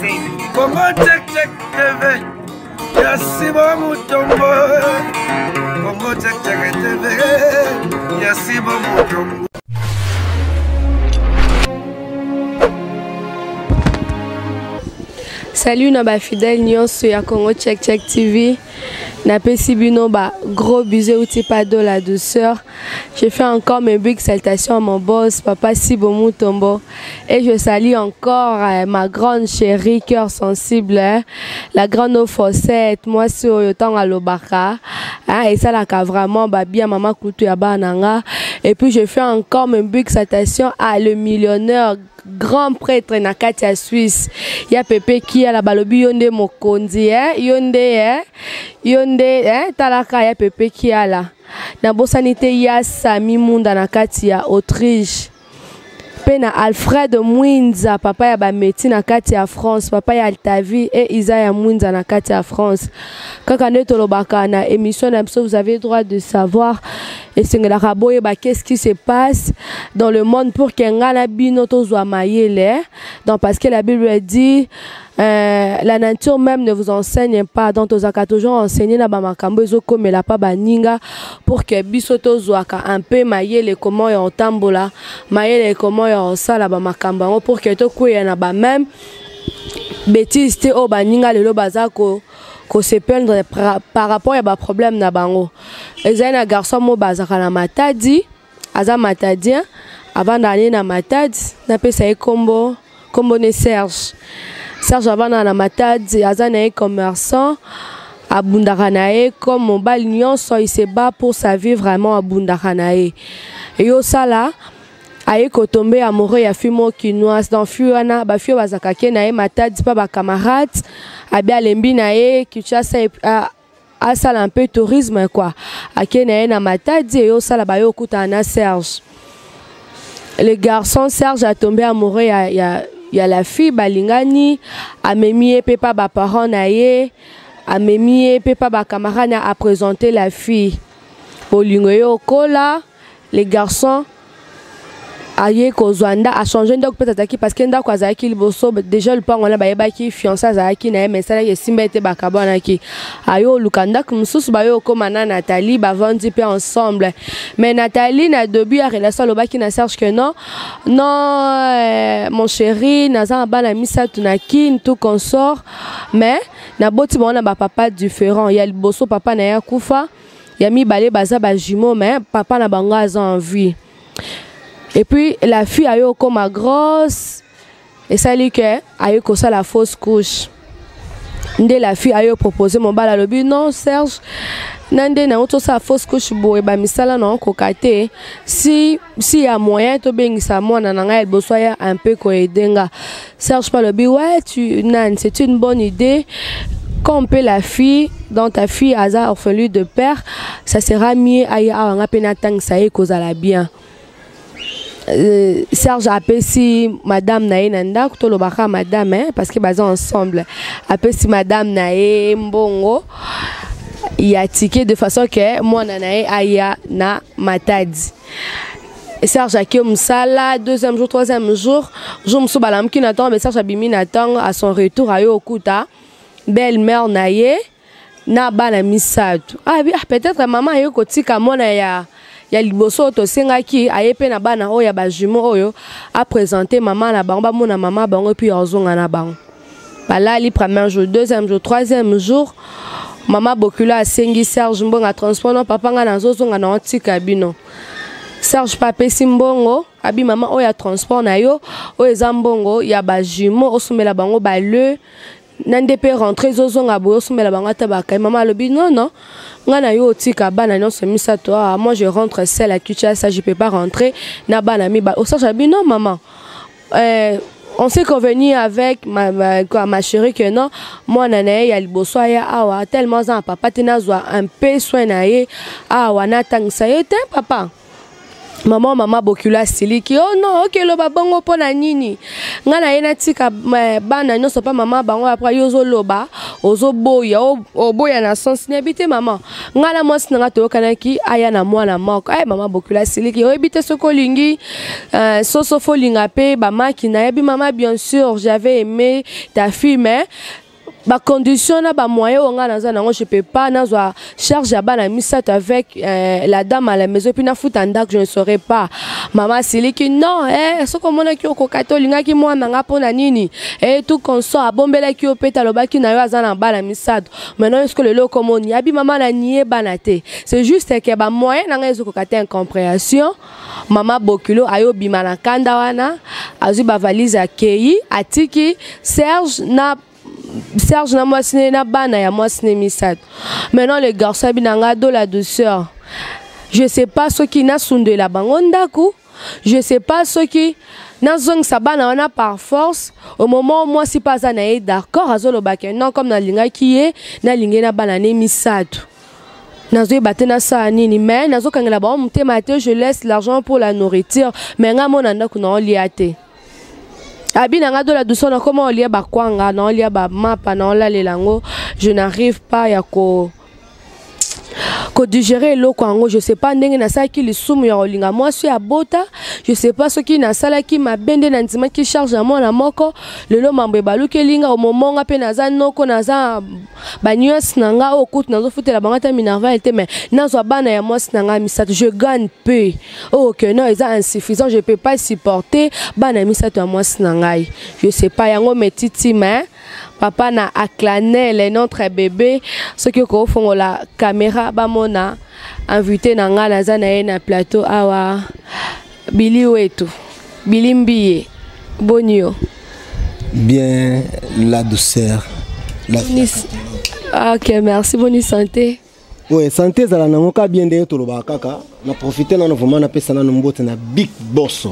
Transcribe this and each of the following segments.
Congo Check Check TV ya Sibo Mutombo Congo Check Check TV ya Sibo Mutombo. Salut na ba fidèle nyonso ya Congo Check Check TV. Napesi bino ba gros bisous euti pa de la douceur. Je fais encore mes big salutations à mon boss, papa Sibo Mutombo. Et je salue encore ma grande chérie, cœur sensible, hein, la grande eau fossette, moi sur le temps à l'Obaka. Hein, et ça la vraiment ba bien maman Koutou ya bananga. Et puis je fais encore mes big salutations à le millionnaire grand prêtre na kati ya Suisse ya Pepe Kiala balobi yo nde mokonzi hein, yo nde hein, yo nde hein, talaka ya Pepe Kiala. Nabosani te ya Sami Munda na kati ya Autriche pe na Alfred Mwinza papa ya bameti na kati ya France, papa ya Altavi et Isa ya Mwinza na kati ya France. Kaka nde tolobaka na émission na biso, vous avez droit de savoir esengelaka boyeba qu'est-ce qui se passe dans le monde pour que nga na bino tozwa mayele, hein? Donc parce que la Bible dit la nature même ne vous enseigne pas, donc tozalaka toujours enseigner na ba makambo ezokomela pa baninga pour que biso tozwaka un peu mayele comment ya otambola, mayele comment ya osala ba makambo yango pour que tokweya na ba même bêtise te oyo baninga lelo baza ko se plaindre par rapport ya ba problème na bango. Ezali na garçon mo bazaka na Matadi, aza matadien, avanda ne na Matadi, napesa ye kombo, kombo ne Serge. Serge avanda na Matadi, aza na ye commerçant, abundaka na ye comme mobali nyonso, il se bat pour sa vie vraiment, abundaka na ye. Yo sala aye kotombe amoureux ya fille moko kinoise. Dans fille wana, ba fille bazaka ke na ye Matadi pa ba camarades, abi alembi na ye Kinshasa et, a, asala un peu tourisme quoi. Ake na ye na Matadi et osala ba yo kuta na Serge. Le garçon Serge a tombé amoureux ya la fille balingani, amemi ye pe pa ba parents na ye, amemi ye pe pa ba camarades na a présenter la fille. Bolingo yo kola, les garçons aye kozwa nda, a changer ndako peut-être azalaki parce que ndako azalaki liboso, déjà lupango wana bayebaki fiancé azalaki na ye, mais esalaki esimba ete bakabwanaki. Aye oluka ndako mosusu, baye okóma na Nathalie, bavandi mpe ensemble. Mais Nathalie na début ya relation alobaki na Serge que non, non, mon chéri, naza na bana misato na Kin, tout consort, mais naboti bango na ba papa différent. Ya liboso papa na ye akufa, ya mibale baza ba jumeaux, mais papa na bango aza en vie. Et puis la fille ayo koma grosse, esali que ayo kosala fausse couche. Nde la fille ayo proposer mobali alobi non Serge, na nde na otosala fausse couche boye ba misala na okoka te, si ya moyen tobengisa mwana na ngai liboso aya un peu koaider nga. Serge pa alobi ouais, tu nan, c'est une bonne idée. Quand on peut la fille, dans ta fille aza orpheline de père, ça sera mieux aye awa nga pe na tangisa ye kozala bien. Serge apesi madame na ye na ndako, tolobaka madame, hein, parce que baza ensemble. Apesi madame na ye mbongo ya ticket de façon que mwana na ye aya na Matadi. Serge ake mosala, deuxième jour, troisième jour, jour mosusu balamuki na ntongo, mais Serge abimi na ntongo, à son retour aye okuta belle-mère na ye na bana misato. Ah, bi, ah, peut-être maman aye kotika mwana ya liboso oyo tosengaki, aye pe na bana oyo ya ba jumeaux oyo a présenter maman na bango, bamona maman bango et puis azonga na bango. Balali premier jour, deuxième jour, troisième jour, maman Bokula asengi Serge mbongo transport, non papa nga nazozonga na otika bino. Serge pa apesi mbongo, abi mama oyo ya transport na yo, oyo eza mbongo ya ba jumeaux osomela bango ba le na nde pe rentrée ezozonga boye osomela bango ata bakai. Mama alobi non non, nga na yo otika bana nyonso misato, ah, moi je rentre seule à Kinshasa, je peux pas rentrer na bana miba. O Serge alobi non maman, on s'est convenu avec ma chérie que non, moi na ye ya liboso aya awa tellement aza na papa te, nazwa un peu soin na ye awa natangisa ye te papa. Mama, mama bokilo asiliki: "Oh non, okeloba bongo mpo na nini? Ngai na ye natika bana nyonso mpa mama bango, après yo ozoloba, ozoboya, oboya na sens nayebi te. Mama, ngai na mwasi na ngai toyokanaki aya na mwana moko." Ay, mama bokilo asiliki: "Oyebi te, soki olingi soso, folinga mpe bamaki." Nayebi mama, bien sûr j'avais aimé ta fille, mais bacondition na bamoyen oyo ngai naza nango, je peux pas nazwa charge ya bana misato avec la dame à la maison, puis nafuta ndako, je ne saurais pas. Mama asiliki: "Non, eh, soki omonaki okoka te, olingaki mwana nga mpo na nini?" Eh, tout consort abombelaki yo mpe te, alobaki na yo aza na bana misato. Maintenant est-ce que lelo okomoni abi? Mama, na nie bana te, c'est juste que bamoyen na ngai ezokoka te. Incompréhension. Mama bokilo ayobima na kanda wana, azwi bavalise, akei, atiki Serge na mwasi ne na bana ya mwasi ne misato. Maintenant le garçon abi na nga: "De la douceur, je sais pas soki nasundela bango ndako, je sais pas soki nazongisa bana wana par force." Au moment mwasi mpe aza na ye d'accord, azolobaka: "Non, comme nalingaki ye, nalingi ye na bana ne misato, nazoyeba te nasala nini, mais nazokangela bango motema te. Je laisse l'argent pour la nourriture, mais ngai mona ndako naolia te." Abi na nga: "De la douceur, nakoma olia bakwanga, naolia bamapa, naolalela yango, je n'arrive pas ya ko kodigérer eloko yango. Je sais pas ndenge nasalaki lisumu ya kolinga mwasi ya bota, je sais pas soki nasalaki mabe nde nandimaki charge ya mwana moko. Lelo mambo ebalukeli nga omomonga mpe naza noko, naza banyonso na nga oyo kutu nazofutela bango ata minerval te, mais nazwa bana ya mwasi na nga misato, je gagne peu oyo que non, eza insuffisant, je peux pas supporter bana misato ya mwasi na ngai, je sais pas yango." Metitima papa na Aclanel, notre bébé, soki okofongola caméra, bamona invité na ngai naza na ye na plateau awa, Bili wetu, Bili Mbiye, boni yo? Bien, la douceur, la... Ok, merci. Boni santé? Ouais, santé ezala nango ka bien. Ndenge tolobaka kaka, na profite nano vraiment, napesa nano mbote na big boss,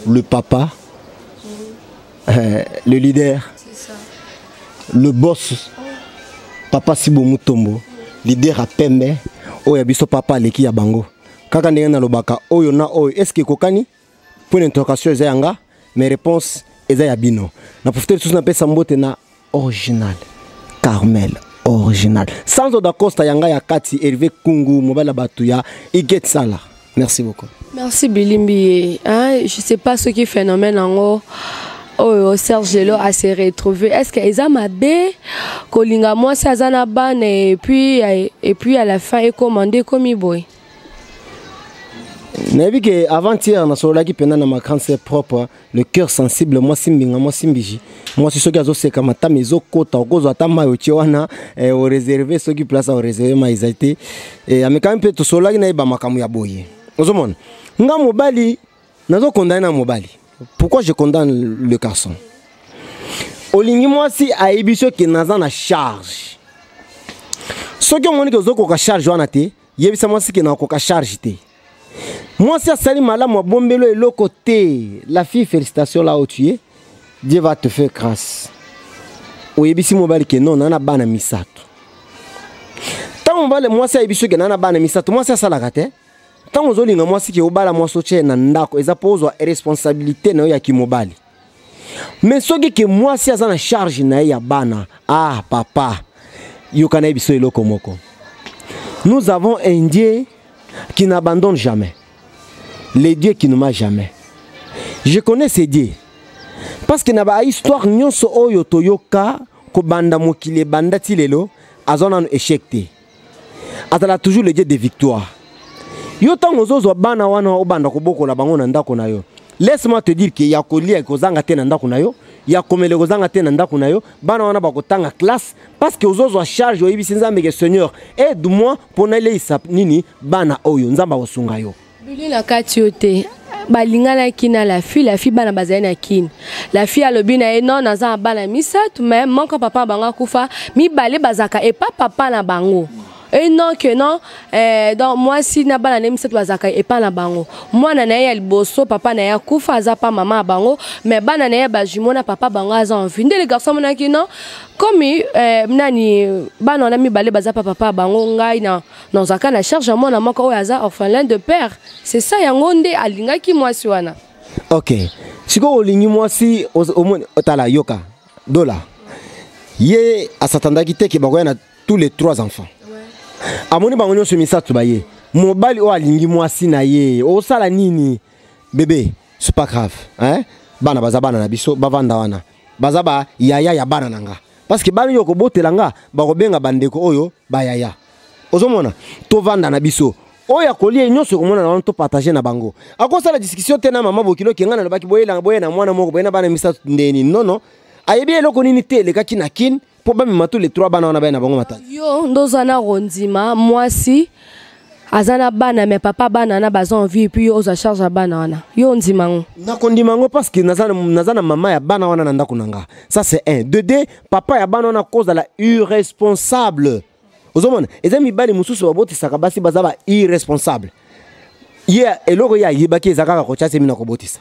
le papa, le leader, le boss, papa Sibo Mutombo, leader ya pembe oyo ya biso, papa aleki ya bango. Kaka ndenge nalobaka, oyo na oyo, est-ce ekokani? Point d'interrogation eza yanga, mais réponse eza ya bino. Na profite lisusu, napesa mbote na original Carmel, original Sanzo Dacosta, yanga ya kati, Hervé Kungu, mobali ya bato ya Iget Sala. Merci beaucoup. Merci Bilimbi. Hein, je sais pas ce qui phénomène yango oyo Serge lelo ase retrouver. Est ce que eza mabe kolinga mwasi aza na bana, et puis à la fin ekoma nde ekomi boye? Nayebi ke avant-hier nasololaki mpenza na ma grande sœur propre, le cœur sensible, mwasi mbinga, mwasi mbiji, mwasi soki azoseka matama ezokota, okozwa ata mai otie wana, oréserver soki place oréserver mai ezali te. Amekami mpe tosololaki, nayeba makambo ya boye. Ozomona nga mobali, nazocondamner na mobali. Pourquoi je condamne le garçon? Olingi mwasi, ayebi soki naza na charge. Soki omoni ke ozokoka charge wana te, yebisa mwasi ke nakoka charge te. Mwasi asali malamu, abombelo eloko te. La fille, félicitation, là où tu es, Dieu va te faire grâce. Oyebisi mobali ke non, naa na bana misato. Ntango mobali, mwasi ayebi soki naa na bana misato, mwasi asalaka te. Ntango ozolinga mwasi ke obala mwasi, otie na ndako, eza mpo ozwa responsabilité na yo ya kimobali. Mais soki ke mwasi aza na charge na ye ya bana, ah papa, yoka, na ye biso eloko moko: nous avons un Dieu qui n'abandonne jamais, le Dieu qui ne ment jamais. Je connais ce Dieu parce que na bahistoire nyonso oyo toyoka kobanda mokili ebanda ti lelo, aza nano échec te, azala toujours le Dieu de victoire. Yo ntango ozozwa bana wana, obanda kobokola bango na ndako na yo, laisse-moi te dire ke ya kolia ekozanga te na ndako na yo, ya komela ekozanga te na ndako na yo. Bana wana bakotanga classe parce que ozozwa charge. Oyebisi Nzambe ke Seigneur, aide moi mpo naleisa nini bana oyo. Nzambe akosunga yo. Bili na kati yo te, balinganaki na la fille. La fille, bana bazali na kini. La fille alobi na ye: "Non, naza na bana misato, mais moko papa na bango akufa, mibale bazalaka epa papa na bango." Et non que non, donc mwasi na bana na ye misato bazalaka epa na bango. Mwana na ye ya liboso, papa na ye akufa, aza pa mama ya bango, mais bana na ye bajumeau na papa bango aza en vie. Nde le garçon amonaki non, comme nani bana wana mibale baza pa papa ya bango, ngai na nazalaka na charge ya mwana moko oyo aza orphelin de père. C'est ça yango nde alingaki mwasi wana. Ok, sikoyo olingi mwasi, omoni, otala, yoka dola ye asatandaki te ke bakoya na tous les trois enfants. Amoni bango nyonso misato baye. Mobali oyo alingi mwasi na ye osala nini? Bébé, c'est pas grave, hein? Bana baza bana na biso, bavanda wana, baza ba yaya ya bana na nga, parce que bana oyo kobotela nga bakobenga bandeko oyo bayaya. Ozomona, tovanda na biso, oyo akolia nyonso ekomona na wana, topartage na bango. Akosala discussion te na mama bokilo ke ngai nalobaki boyelanga boye na mwana moko boye na bana misato ndeni. Non, ayebi eloko nini te elekaki na Kine mpo bamema tous les trois bana wana baye na bango Matadi. Yo nde oza na kondima mwasi aza na bana, mais papa bana wana baza en vie, puis yo ozwa charge ya bana wana, yo ondima ngo? Nakondima yango parce que naza na mama ya bana wana na ndako na nga. Ça, c'est un. De deux, papa ya bana wana kozala irresponsable. Ozomona, eza mibali mosusu babotisaka basi, baza ba irresponsable. Ye eloko ye ayebaki eza kaka kotya semi na kobotisa.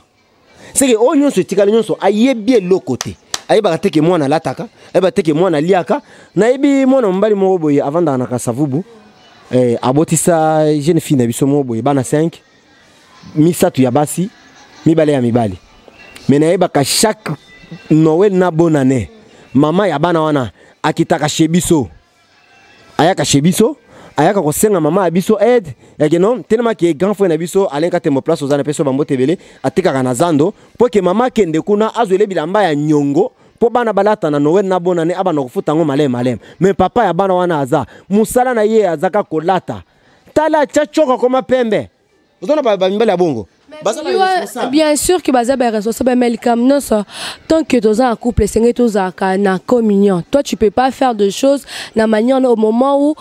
Seke oyo nyonso etikali nyonso ayebi eloko te. Ayebaka te ke mwana alataka, ayebaka te ke mwana aliaka. Nayebi mwana mobali moko boye avandaka na Kasavubu, abotisa jeune fille na biso moko boye bana 5, misato ya basi, mibale ya mibali. Me nayebaka chaque Noël na bonne année, mama ya bana wana akitaka chez biso, ayaka chez biso, ayaka kosenga mama ya biso aide yake non telema ke grand frère na biso Alain Katembo, place oza na peso bambote ebele, atekaka na zando, mpo ke mama akende kuna azwele bilamba ya nyongo mpo bana balata na Noël na bonne année, abanda kofuta yango maleme maleme. Mais papa ya bana wana aza mosala na ye azaka kolata. Tala, atya tshoko, akoma pembe. Ozona bamibali ya bongo. Bien sûr que baza baresponsable, mais likambo nyonso, tant que toza na couple, esengeli tozalaka na communion. Toi, tu peux pas faire de choses na manière au moment où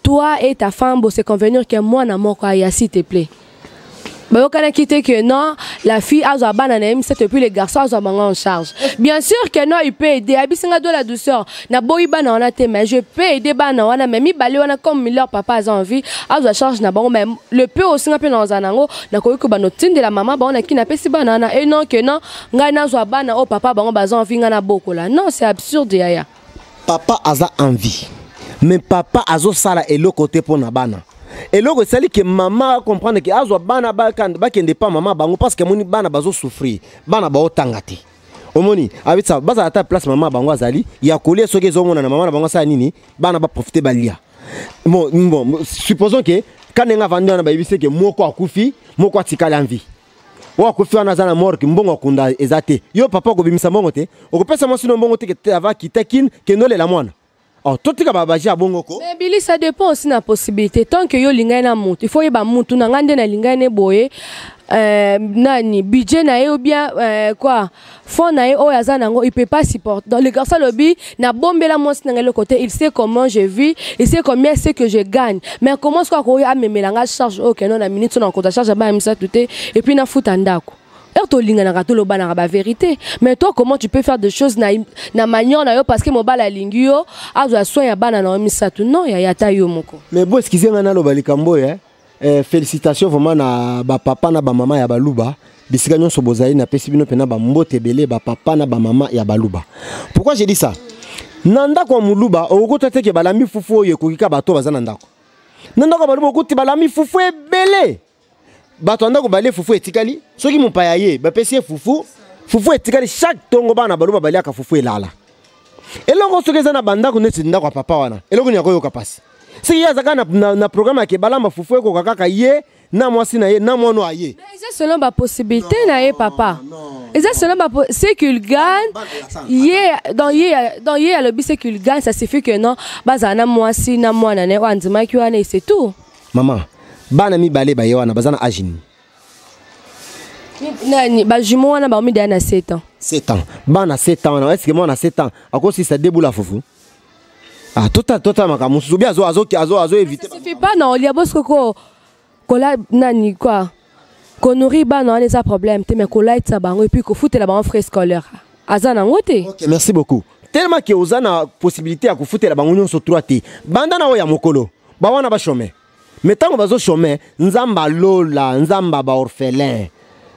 toi et ta femme se convenir que mwana moko aya, s'il te plaît. Bayokanaki te que non, la fille azwa bana na ye misato et puis les garçons azwa bango en charge. Bien sûr que non, il peut aider. Abisinga de la douceur, naboyi bana wana te, mais je peux aider bana wana, mais mibale wana, comme leur papa aza en vie, azwa charge na bango. Mais le peu aussi nga mpe naza nango, nakoki koba notindela mama bango naki napesi bana wana. Et non que non, ngai nazwa bana oyo papa bango baza en vie, ngai nabokola. Non, c'est absurde, yaya. Papa aza en vie, mais papa azosala eloko te mpo na bana. Eloko esali ke mama acomprendre ke azwa bana, bakende pa mama bango, parce que amoni bana bazosouffrir, bana baotanga te. Omoni, abisa bazala ata place mama bango azali ya kolia. Soki ezomonana mama na bango asala nini, bana baprofite balia. Bon, supposons ke ka ndenge avandi wana, bayebisi ke moko akufi, moko atikali en vie. Oyo akufi wana aza na morgue, mbongo akunda eza te. Yo papa okobimisa mbongo te, okopesa mwasi no mbongo te ke ava kita Kine, kende olela mwana. Oh, totika babaji ya bongo ko. Mais Billy, ça dépend aussi na possibilité. Tant que yo lingai na mutu, il faut yeba mutu na nga nde na lingai ne boye, nani budget na ye ou bien quoi, fond na ye oyo aza nango, il peut pas supporter. Donc le garçon lobi na bombela mwasi na ngai le côté, il sait comment je vis, il sait combien c'est que je gagne. Mais comment est-ce qu'on amemela nga charge oyo ke non, na minute na kota charge ba misato te et puis na futa ndako? Heure tolinganaka, tolobanaka bavérité. Mais toi, comment tu peux faire des choses na manière na yo parce que mobali alingi yo, azwa soin ya bana na yo misato? Non, yaya, ata yo moko. Mais bo excuse nga naloba likambo oyo, eh. Félicitations vraiment na bapapa na bamama ya Baluba bisika nyonso bozali. Napesi bino mpena bambote ebele, bapapa na bamama ya Baluba. Pourquoi j'ai dit ça? Na ndako ya Moluba, okokota te ke balambi fufu oyo ekoki ka bato baza na ndako. Na ndako ya Baluba, okuti balambi fufu ebele, bato ya ndako balie, fufu etikali. Soki mopaya ye, bapesi ye fufu, fufu etikali. Chaque ntongo bana Baluba baliaka fufu elala. Eloko soki eza na bandako neti ndako ya papa wana, eloko nini akoyoka mpasi soki ye azalaka na programme ake balamba fufu ekoka kaka ye na mwasi na ye na mwana aye? Mais eza selon bapossibilité na ye, papa. Eza selon ce qu'il gagne ye. Donc ye alobi ce qu'il gagne, ça suffit que non, bazala na mwasi na mwana na ye oyo andimaki wana et c'est tout. Mama, bana mibale baye wana baza na age nini? Nani, bajumeau wana baomidaya na 7 ans. 7 ans. Bana 7 ans wana, est-ce que mwana 7 ans akosisa debula fufu? Ah, tota tota makambo mosusu bi azo éviter. Ça suffit pas na olia bosko ko kola nani quoi, konourrir bana wana eza problème te, mais kolaitisa bango et puis kofutela bango frais scolaire, aza nango te. Ok, merci beaucoup. Tellement ke oza na possibilité ya kofutela bango nyonso 3 te, banda na oyo ya mokolo. Bawana bachômer. Mais ntango bazochômer, Nzambe alola, Nzambe baorphelin,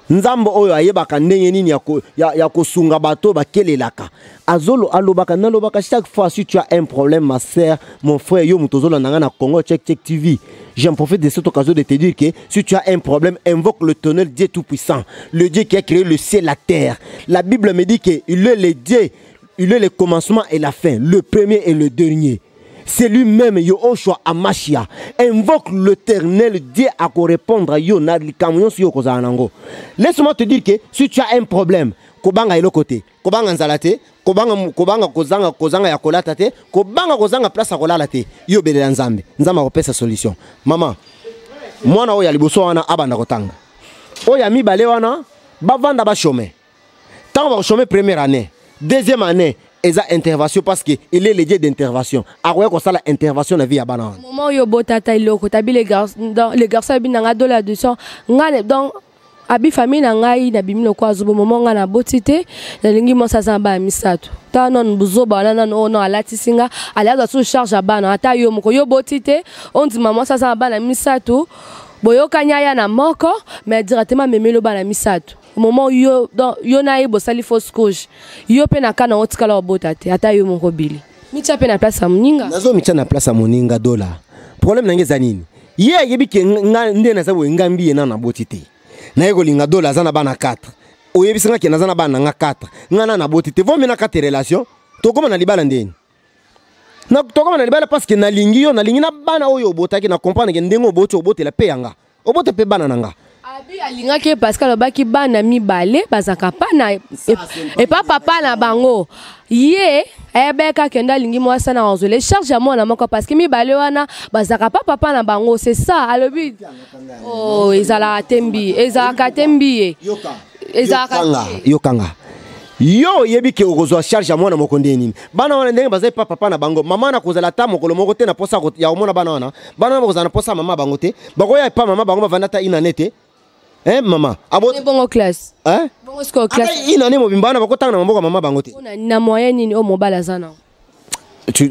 Nzambe oyo ayebaka ndenge nini ya kosunga bato bakelelaka, azolo alobaka, nalobaka chaque fois: si tu as un problème, ma sœur, mon frère, yo moto ozolanda nga na Congo Check Check TV, j'en profite de cette occasion de te dire que si tu as un problème, invoque l'Éternel Dieu tout-puissant, le Dieu qui a créé le ciel, la terre. La Bible me dit que il est le Dieu, il est le commencement et la fin, le premier et le dernier. C'est lui-même, Yehoshua Amashia. Invoque l'Éternel Dieu à répondre yo na likambo nyonso yo kozala nango. Laisse-moi te dire que si tu as un problème, kobanga eloko te, kobanga nzala te, kobanga kozanga ya kolata te, kobanga kozanga place ya kolala te. Yo belela Nzambe. Nzambe akopesa solution. Mama, mwana oyo ya liboso wana abanda kotanga. Oyo ya mibale wana bavanda bachômer. Tango bachômer première année, deuxième année, eza intervention, parce que il est le Dieu d'intervention. Akoya kosala intervention na vie ya bana wana. Moment oyo obotata eloko tabi, les garçons, donc les garçons abi na nga do la descend nga, donc abi famille na ngai nabimi lokola azoba. Moment ngai naboti te, nalingi mwasi aza na bana misato. Ta nanu buzoba wana nanu oyo no alatisi nga, ali azwa sous charge ya bana. Ata yo moko yo boti te, ondima mwasi aza na bana misato, boyokani aya na moko, mais directement amemeli bana misato. Moment yo, donc yo na ye bosali fausse couche, yo mpe na kana otikala obota te. Ata yo moko bili mitia mpe na place ya moninga. Nazomitia na place ya moninga dola. Problème na ngai eza nini? Ye ayebi ke nga nde naza boye, nga mbi ye na naboti te, naye kolinga dola aza na bana 4. Oyebisi nga ke naza na bana na nga 4, nga na naboti te, vomi na kati relation, tokóma na libala ndeni na tokóma na libala parce que nalingi yo, nalingi na bana oyo obotaki. Na comprendre ke ndenge oboti, obotela mpe yanga, obota mpe bana na nga. Abi alingaki ye parce que alobaki bana mibale bazalaka pa na epa papa na bango. Ye ayebaki akende alingi mwasi na azwele charge ya mwana moko, parce que mibale wana bazalaka pa papa na bango. C'est ça alobi. Oh, ezalaka te mbi, ezalaka te mbi ye, ezalaka Yokanga, yokanga, yo oyebi ke okozwa charge ya mwana moko nde nini? Bana wana ndenge bazali pa papa na bango, mama na kozala ata mokolo moko te na posa ya komona bana wana. Bana wana bakozala na posa ya mama bango te, bakoya epa mama bango, bavanda ata inane te. Eh, mama abo Bongo classe? Hein? Bongo sikoyo classe? Ata inane mobimba wana bakotanga na maboko ya mama bango te. Na moyen nini oyo mobali aza nango?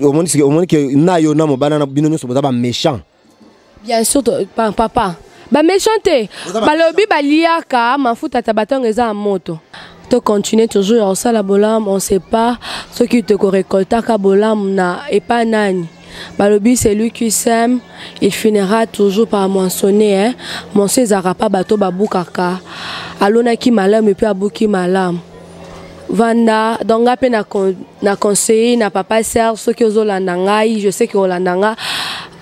Omoni ke na yo na mobali na bino nyonso boza baméchant. Bien sûr, papa, baméchant te. Balobi baliaka mafuta ta batongo eza ya moto. Tocontinue toujours ya kosala bolamu, on sait pas soki tokorekoltaka bolamu na epa nani. Balobi celui qui sème, il finira toujours par moissonner, hein? Moisson ezalaka pa bato babukaka. Alonaki malamu epe abuki malamu. Vanda donc nga mpe na conseiller na papa Serge, soki ozolanda ngai, je sais ke olanda nga,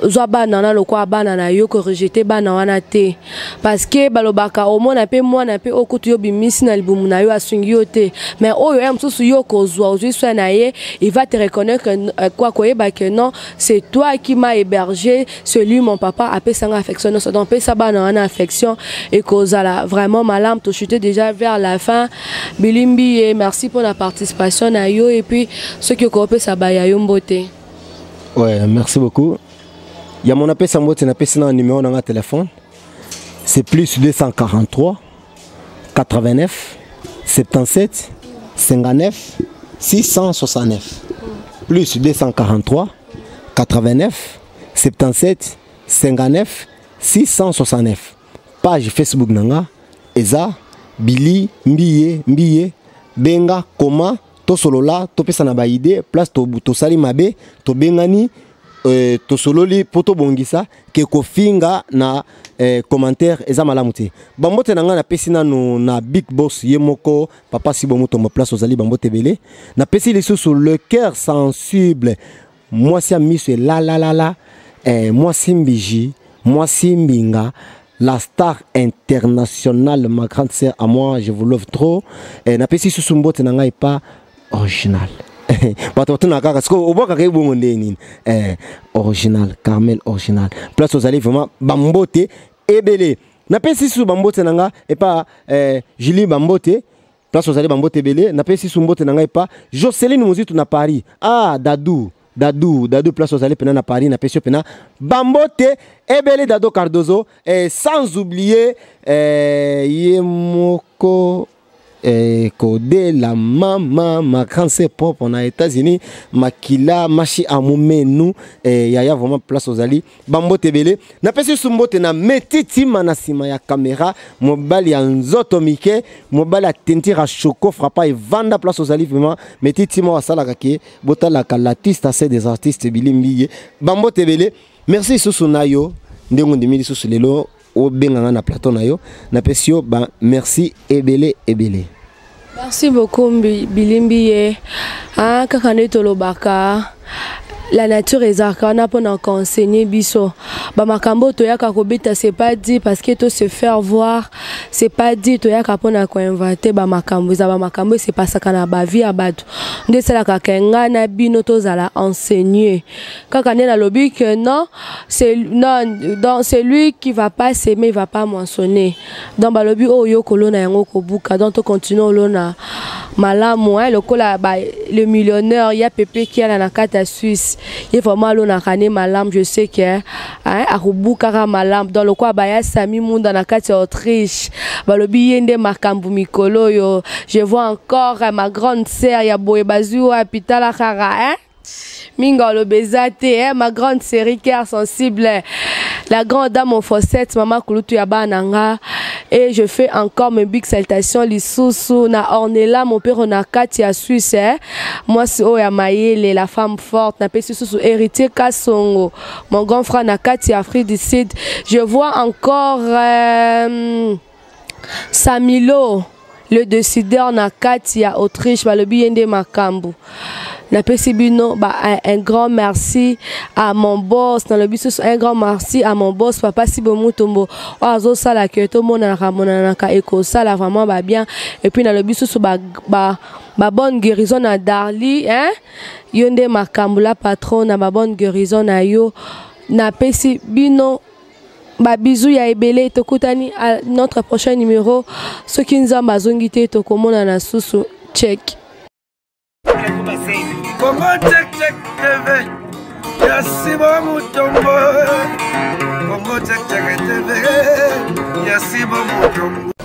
zwa bana wana lokola bana na yo, korejeter bana wana te, parce que balobaka omona mpe mwana mpe okutu yo bimisi na libumu na yo, asungi yo te, mais oyo ya mosusu yo kozwa, ozwi soin na ye, il va te reconnaître quoi, koyeba que non, c'est toi qui m'a hébergé, celui mon papa apesanga affection nyonso. Donc pesa bana wana affection, ekozala vraiment malamu. Tochute déjà vers la fin. Bilimbi ye, merci pour la participation na yo, et puis soki okopesa baya yo mbote. Ouais, merci beaucoup. Ya mon apesa mbote, napesi na numéro na nga téléphone, c'est plus 243 89 77 59 669, plus 243 89 77 59 669. Page Facebook na nga eza Bili Mbiye Mbiye. Benga koma, tosolola, topesa na baidées. Place tosali mabe, tobengani, tosololi mpo tobongisa. Ke kofinga na commentaire eza malamu te. Bambote na ngai napesi nanu na big boss ye moko, papa Sibo Mutombo, place ozali, bambote ebele. Napesi lisusu le cœur sensible, mwasi ya miso elalalala, mwasi mbiji, mwasi mbinga, la star internationale, ma grande sœur à moi, je vous love trop. Napesi susu mbote na ngai pa original. Bato batuna kaka sikoyo obwakaka ebongo nde nini? Original Carmel, original, place ozali, vraiment bambote ebele. Napesi susu bambote na nga epa Julie, bambote place ozali, bambote ebele. Napesi susu mbote na ngai epa Joceline Mozitu na Paris. Ah, Dadu, Dadu, Dadu, place ozali mpena na Paris, napesi yo mpena bambote ebele, Dado Cardozo. Sans oublier ye moko. Eh, Kodela mama ma grande sœur propre na États-Unis, makila mashi amumenu, eh, yaya vraiment place ozali bambote ebele. Napesi su mbote na metitima na nsima ya kamera, mobali ya nzoto mike, mobali ya tentire choco frappa evanda place ozali vraiment metitima oyo asalaka ke botalaka l'artiste ase des artistes bilimbi ye, bambote ebele. Merci lisusu na yo ndenge ondimi lisusu lelo obenga nga na plateau na yo, napesi yo ba merci ebele ebele. Merci beaucoup Bilimbi ye. Ah, kaka nde tolobaka la nature ezalaka wana mpona koenseigner biso bamakambo oyo toyaka kobeta. C'est pas dit parce que to se faire voir, c'est pas dit toyaka mpona koinventer bamakambo. Eza bamakambo esepasaka na bavie ya bato nde esalaka ke ngai na bino tozala enseigner. Kaka nde nalobi que non, c'est non, donc c'est lui qui va pas semer, il va pas moissonner. Donc balobi oyo yo kolona yango kobuka. Donc tocontinue olona malamu, hein, lokola ba, le millionnaire ya Pepe Kiala na kati ya Suisse, ye vraiment alonaka ne malamu. Je sais que, hein, akobukaka malamu. Donc lokola baya Sami Munda na kati ya Autriche, balobi ye nde makambo mikolo oyo. Je vois encore ma grande sœur ya boye bazwi wapi, tala kaka, hein, mingi aloba eza te, eh, ma grande série cœur sensible, la grande dame au fossette, mama kulutu ya bana nga. Et je fais encore mes big salutations lisusu na Ornella Mopero na kati ya Suisse, eh. Mwasi oyo ya mayele, la femme forte. Napesi susu Héritier Kasongo, mon grand frère na kati ya Afrique du Sud. Je vois encore Samilo le décideur na kati ya Autriche, balobi ye nde makambo. Napesi bino ba un grand merci à mon boss. Nalobi susu un grand merci à mon boss, papa Sibo Mutombo, oyo azosala ke tomonanaka monanaka, ekosala vraiment babien. Et puis nalobi susu ba bonne guérison na Darli, hein? Yo nde makambo, la patron na ba bonne guérison na yo. Napesi bino babisous ya ebele. Tokutani à notre prochain numéro. Soki Nzambe azongi te, tokomonana susu. Check. Congo Check Check TV ya Sibo Mutombo. Congo Check Check TV ya Sibo Mutombo.